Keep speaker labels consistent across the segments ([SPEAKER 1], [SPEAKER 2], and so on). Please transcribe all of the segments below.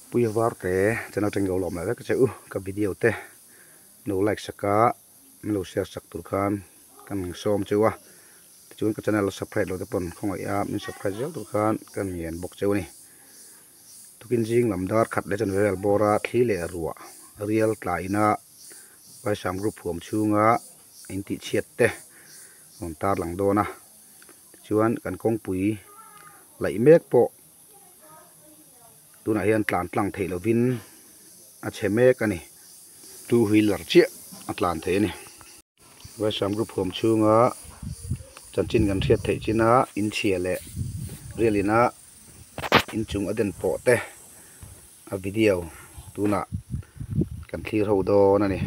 [SPEAKER 1] Puia Varte channel atangin ka lo lawm leh vek a che u ka video te lo like sak a min lo share sak tur khan kan sawm cheu a tichuan ka channel subscribe lo te pawn khawngaih a min subscribe zel tur khan ka ngen bawk cheu a ni. Tukin zing lam dar khat leh chanve vel bawra thli leh ruah rial tlaina Vaisam group huam chhunga intihchhiat te rawn tarlang dawn a tichuan kan kawngpui laih mek pawh tunah hian tlan tlang theih lovin a chhe mek a ni two wheeler chiah a tlan thei a ni. Vaisam group huam chhunga chanchin kan hriat theih chin a inchhia leh rialina inchung a den pawh te a video tunah kan thlir ho dawn a ni.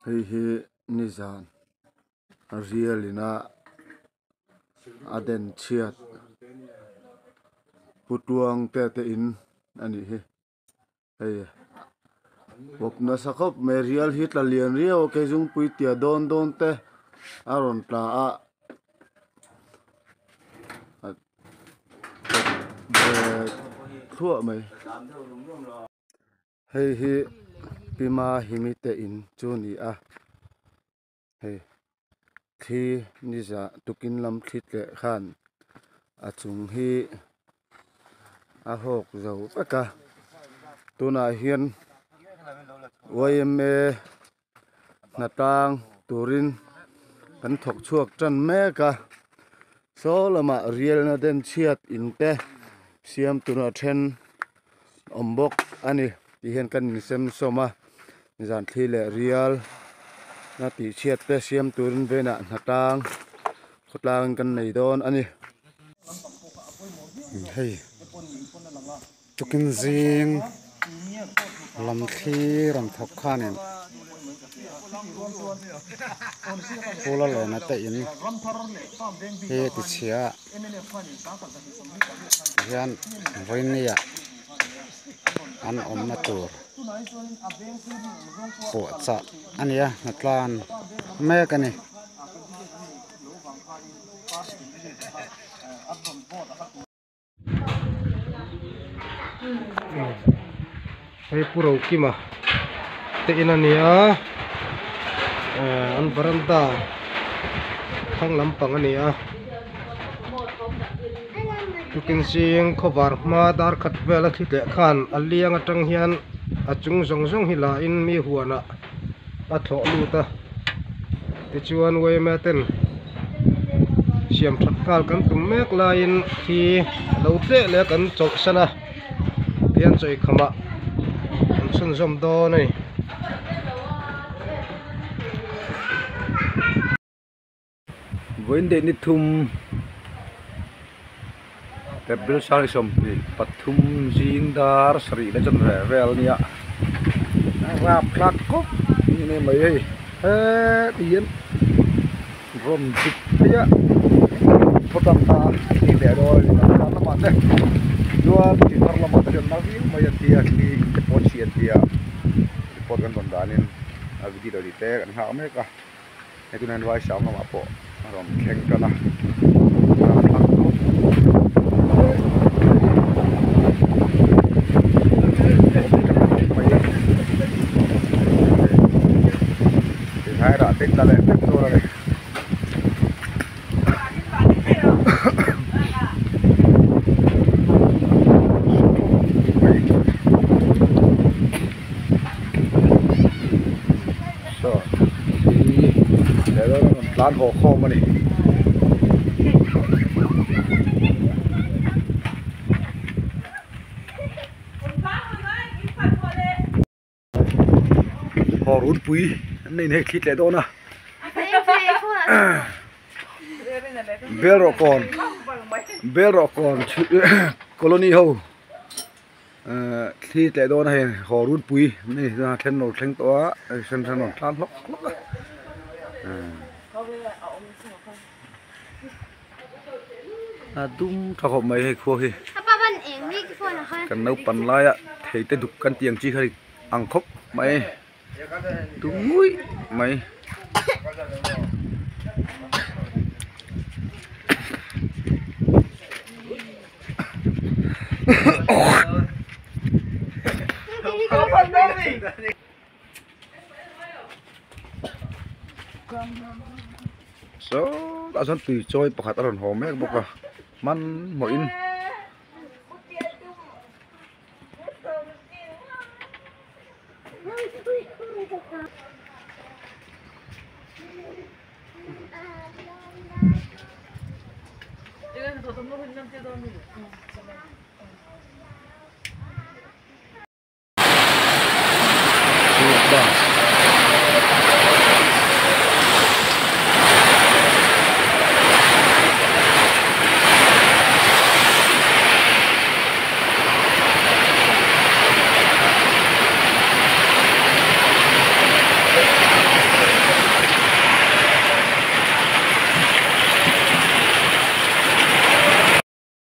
[SPEAKER 2] Hei hi nizan rialina a den chhiat pu tuang te te in a nih hi. Hei bawp nasa khawp mai rial hi tla lian riau a keizungpui tia dawn dawn te a rawn tla a thluah mai hei hi Pima Himi te in chu a ni a hei thli ni za tukin lam thli tleh khan a chung hi a hawk zo vek a tunah hian yma hnatang turin kan thawk chhuak tan mek a saw lamah rialna den chhiat in te siam tura then awm bawk a ni tih hian kan insem sawm a zan thli leh rial na tih chhiat te siam turin venah hnatang khawtlangin kan nei dawn a ni.
[SPEAKER 1] Hei tukin zing lam thli rawn thawk khanin phula lawna te in hi a ti chhia a tihian vawinia an awmna tur pawhchah a ni a hnatlan mek a ni.
[SPEAKER 3] Hei Pu Rokima te in a ni a an varanda thlang lampang a ni a tukin zing khawvar hma dar khat vel a thli tleh khan a liang atang hian a chung zawng zawng hi la in mi huanah a thlawh lut a tichuan yma ten siam that nghal kan tum mek laiin khi lo tleh leh a kan chawlhsan a tihian chawi khamah an chhunzawm dawn a ni.
[SPEAKER 1] Vawiin daih ni thum April sang sawmhnih pathum zing dar sarih la chan ve vel a nia a rap thlak khawp mai mai hei heti hian rawn zuk phei a phawt ang ta thli leh dawn a ni tak tak lamah te chuan thli thar lamah te hian na viau mai an tia thli te pawh a chhi an tia report kan rawn danin a video tih te kan nghak mek a. Hei tunah hian Vaisam lamah pawh a rawn thleng tan a tinghai rah te tla leh vek dawn a ni. Saw hi leh dawn a rawn tlan haw khawm a ni. Haw runpui an nei hei thli tleh dawn a bel rawh kawn bel rawh kawn colony ho. Ehh thli tleh dawn a hei haw runpui mi chuan a then lo thleng tawh a hei then then rawn tlan hlawk hlawk a a dum tha khawp mai hei khua hi kan naupan laia thei te duk kan tih ang chi kha ang khawp mai dum nguih mai. Sawtah chuan tui chawi pakhat a rawn haw mek bawk a hmanhmawh in. Bus